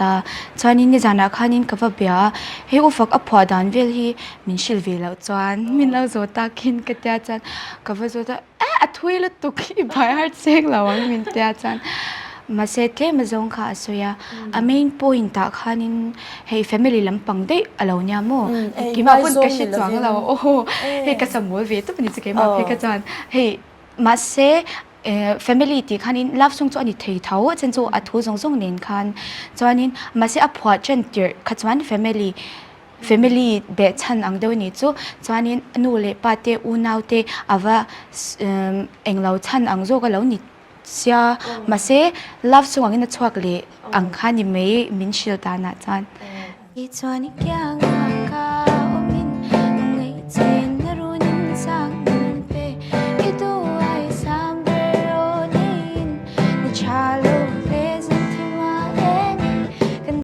Ta chuanin nizanah khanin ka va bia a, hei u fak a phuah dan vel hi min hrilh ve loh chuan min lo zawh takin ka tia chuan ka va zawt a, eh a thui lutuk i bai har cheng lo ang min tia chuan mahse tlem azawng kha a sawi a, a main point ah khanin hei family lampang daih a lo nia maw keimah pawn ka hre chuang lo aw hei ka samual ve tawp a ni chu keimah phei kha chuan hei mahse Family tih khanin love song chu a ni thei tho a chen chu a thu zawng zawng nen khan chuanin mahse a phuah chen tirh kha chuan family family beh chhan ang deuh a nih chu chuanin nu leh pa te unau te a va englo chhan ang zawk a lo ni sia mahse love song angin a chhuak leh ang kha ni mai min hrilh danah chuan.